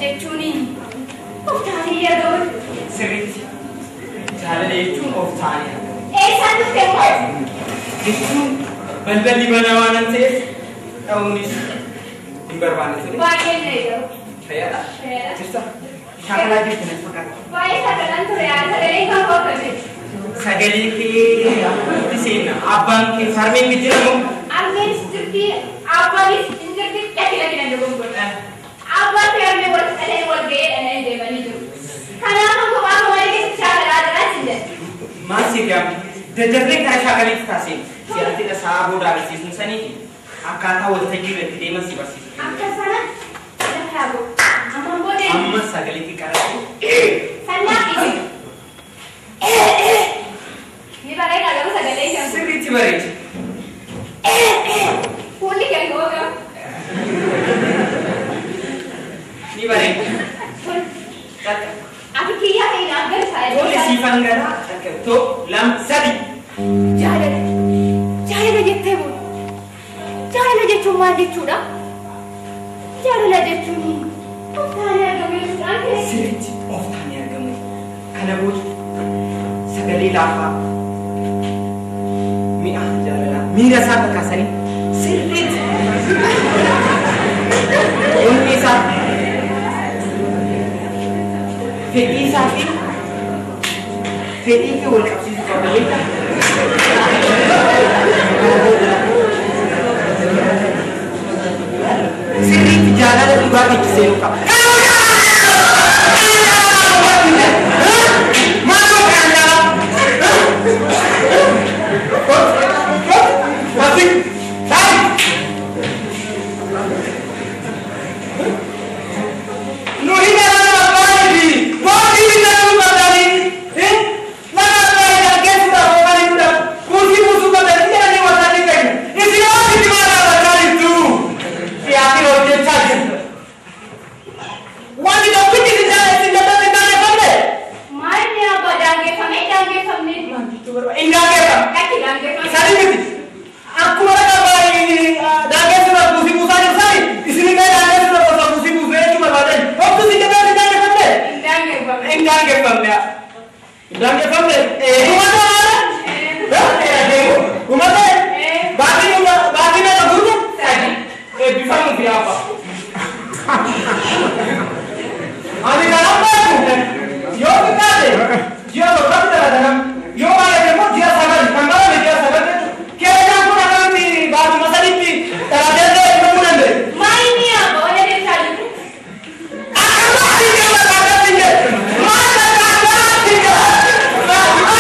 jechuun of ta'anii argamu. Sirriitti. Jaalala jechuun of ta'anii argamu. Eessaan dhufte immoo? Jechuun balballi banaa waan ta'eef dha'uunis hin barbaanne ture. Baay'ee na eegalu. Fayyaadha. Fayyaadha. Jirta. Shaakalaa jirtu natti fakkaata. Baay'ee shaakalaan ture yaa sagalee kan koofame. Sagalee kee itti seenna. Abbaan kee harmeen ni jira moo? Harmeenis jirti, abbaanis hin jirti, dhaqi dhaqi nan dogongodha. Abbaan fi harmeen wal fudhatanii wal ga'ee dhananii deemanii jiru. Kanaafuu kophaa koo mana keessatti shaakalaa jiraa sin jedhe. Maal si gaafni? Daddafnee karaa shaakaliitti taasise. Si'attidha sa'a booda agarsiisnu sanii fi akkaataa waltajjii irratti deeman si barsiisu. Akka sana lafa yaaboo. Ammaan booda Amma sagalee kee qaratti. Sannaa dhiisi. Ni bareeda garuu sagalee kan. Sirriitti bareeda. Fuulli kan googa. Ni bareeda. Takka. Ati kiyyaa ta'e naaf galcha. Tole siifan galaa. Takka tokko lama sadi. Jaalala. Jaalala jettee bulu. Jaalala jechuun maal jechuudha? Jaalala jechuun of taanee argamu jechuudha. Sirriitti of taanee argamu. Kana booda sagalee laafaa mi'a jaalalaa miira isaa kakaasanii sirriitti onnee isaa fedhii isaa fi fedhii kee wal qabsiisuu qabda beektaa? Sirriitti jaalala dhugaa keetti seenuu qaba. Maal inni abbaa daangeffame daangeffamne. Lakki daangeffame. Hin daangeffamne. Daangeffamne. Uummata baatii meeqa guute? Eebbifamuuf yaabba. Ani kanan beeku yoo xiqqaate ji'a torbatti dhalata nam yoo baay'ate immoo ji'a 9 kan barame ji'a 9 jechuudha. Keenyaan kun akkamitti baatuma sadiitti dhalatee illee eebbifamuu danda'e? Maal inni abbaa wala jechaa jirtu? Akkamatti hin barbaadatti hin jedhu. Maal barbaadatti hin jedhu.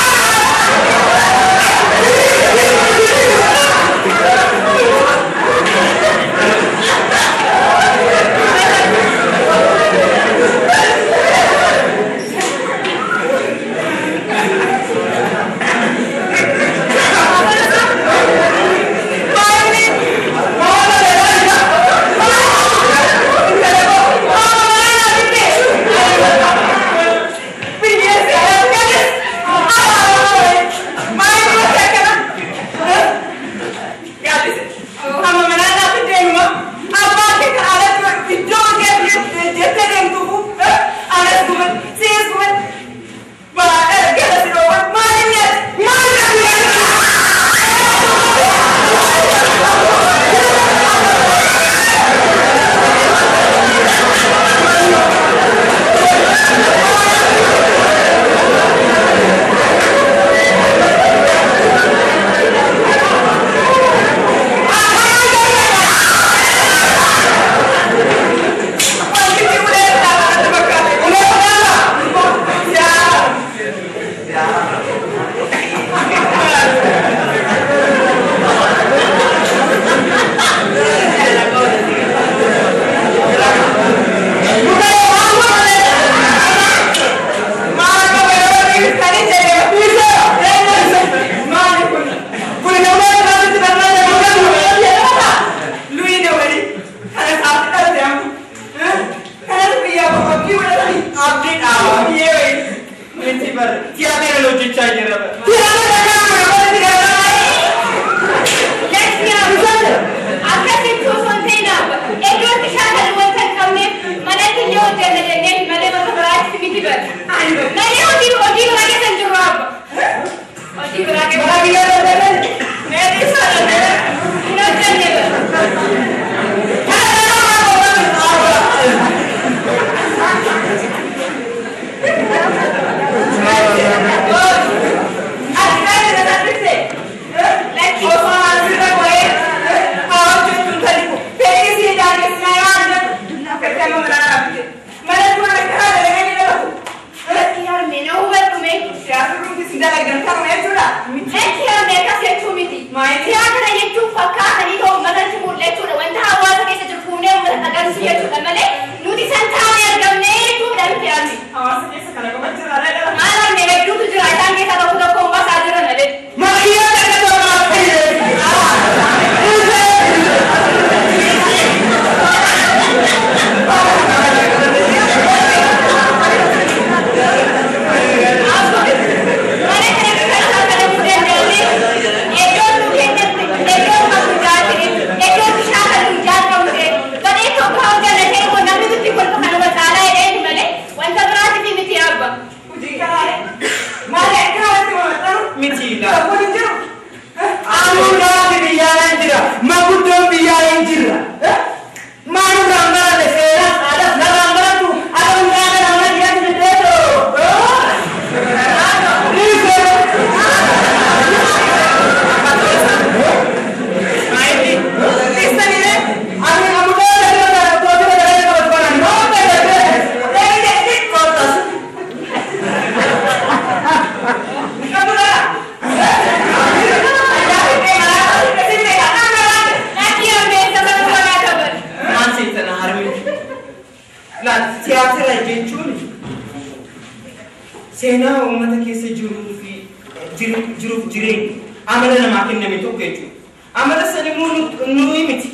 Lakki abbaa akkasitti osoo hin ta'in abbaa iddootti shaakalu wanta hin qabneef manatti illee hojjenna. Laal tiyaatira jechuun seenaa uummata keessa jiruu fi jiruuf jireenya amala namaa kenname tokko jechuudha. Amala san immoo nuyi miti.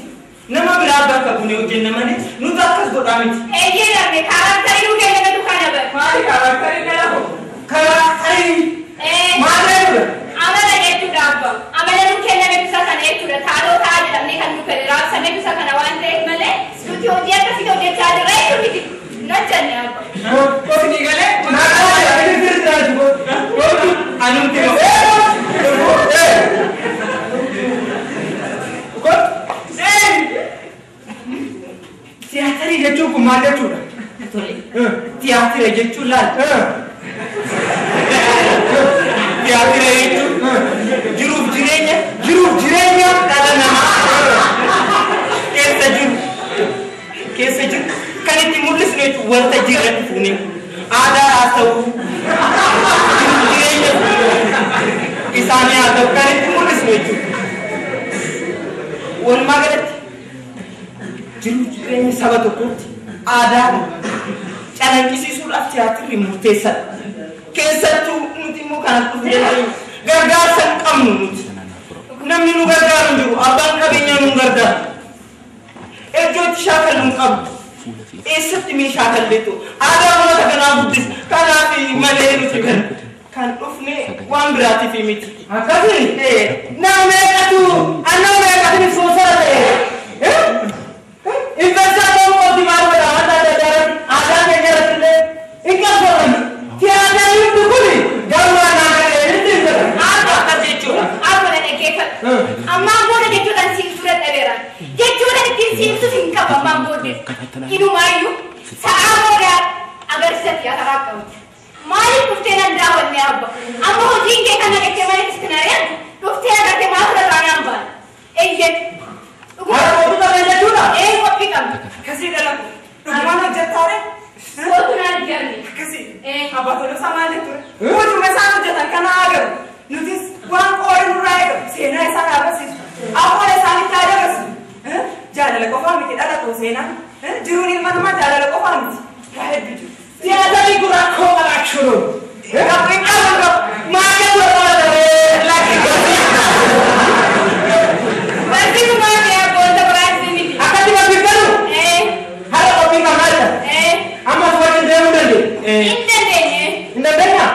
Nama biraa bakka buunee hojjenna malee nuti akkas godhaa miti. Eeyyee darbe kaaraaktarii nu kennametu kana bara. Maali kaaraaktarii dhala koo? Kaaraaktarii maal jechuudha? Amala jechuudha abba. Amala nu kennametu isa kana jechuudha. Taaloo ta'a jedhamnee kan nu kenne raabsametu isa kana waan ta'eef malee nuti hojii akkasii hojjechaa jirra jechuun miti. Nojjanne abba. Isinii galee? Anumti Tiyaatirii jechuun kun maal jechuudha? Tiyaatira jechuun laal. Tiyaatira jechuun jiruuf jireenya dhala namaa keessa jiru kan itti mul'isnu jechuun wanta jirratti fuunee aadaa haa ta'u jiruuf jireenya isaanii haa ta'u kan itti mul'isnu jechuudha. Walumaa galatti jiruuf jireenya saba tokkootti aadaa calaqqisiisuudhaaf tiyaatirri murteessaadha. Keessattuu nuti immoo kanas dhufuu dandeenyu gargaarsa hin qabnu nuti. Namni nu gargaaru hin jiru. Abbaan qabeenyaa nu gargaaru. Iddoo itti shaakallu hin qabnu. Eessatti mee shaakalleetu aadaa uummata kanaa guddisa. Kanaaf malee nuti kan dhufne waan biraatiif miti. Akkasii nama meeqatu anna meeqatu ispoonsara ta'e. Investor ta'uu qooti maal godha wanta adda addaa irratti aadaa keenya irratti illee hin qabsoofani. Tiyaatiriin hundi kuni garuu waan naa galee hin jedhu. Akkas jechuudha. Abba na dhaggeeffadhu. Ammaan booda jechuudhaan si ibsuu dadhabeera. Jechuudhaan ittiin si ibsus hin qabu ammaan booddee. Inumaayyuu sa'aa booda agarsiisa tiyaatiraa qabu. Maaliif dhuftee nan daawwanne abba? Amma hojiin kee kana jettee mana keessatti dhuftee agartee maaf irraa naan baana? Eeyyee. Haala qophii qabna jechuudha. Ee qophii qabna. Akkasii dhala koo. Dhugumaan hojjettaare? Kootu naan jarri. Akkasii. Abbaa Tolosaa maal jechuudha? Hojuma isaan hojjetan kana agarru. Nutis waan qoori nurraa eegamu seenaa isaan agarsiisu. Afaan isaanitti agarsiisu. Jaalala qofaa miti dhala koo seenaan. Jiruun ilma namaa jaalala qofaa miti. Waa hedduu jiru. Tiyaatirii kun rakkoo qabaachuu nu. Hin qabu maal jechuudha lakki. Barsiisu maal ta'e abboota biraatti miti. Akkatti barsiifatu haala qophii qabnaa jira. Amma as wajjin deemuu dandeenya. Hin dandeenye. Hin dandeenyaa?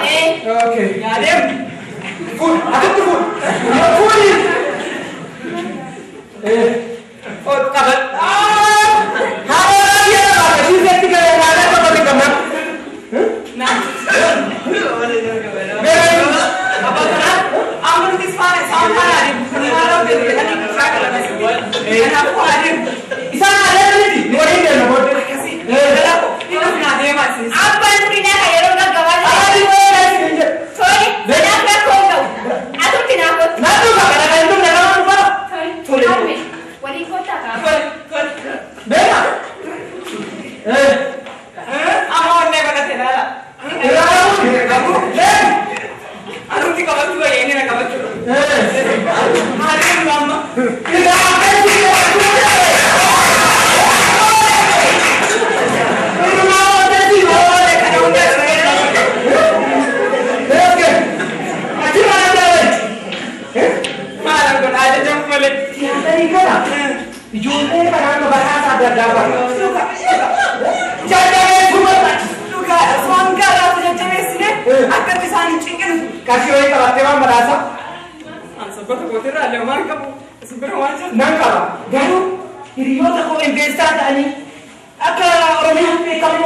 Okay. Yaadeem. Fuudh akkatti fuudh. Fuudhi. Ol qabadha. Haala baay'ee qaba. Siisetti galee haala qophii qabna. Abbaa Tolaa amma nutis faana isaan faana adeemu. Maal hojjetu jedhanii shaakala Kanaafuu adeemu. Isaan adeemu miti. Nu waliin deemna booddee. Akkasii. Dhala koo inni dhufnaa deemaa isinis. Abbaan turinaa kan yeroo gaggabaabaa ta'e. Haala dhibbee hin jedhu. Tole, kanaaf rakkoo hin qabu. Atumti naa kottu. Naan dhufa kana kan hin dhufne nama dhufa. Tole. Harme, waliin kottaa ka'a. Tole tole. Beeka. Amma onnee godhate laala. Deemu. Anumti qabachuu wayya inni na qabachuu. Adeemu amma. Kana hunda maal godha ajajamu malee. Ijoollee kanaan badhaasa adda addaa bara. Jajjabeessuu barbaachisa. Dhugaadha. Waan gaaraatu jajjabeessine akka isaan hin cinqinu. Qarshii wayii qabattee waan badhaasa Ani sobbata kootirraa illee waan qabu isin bira waan jiru. nan qaba. Garuu hiriyoota koo investaa ta'anii akka Oromiyaan beekamu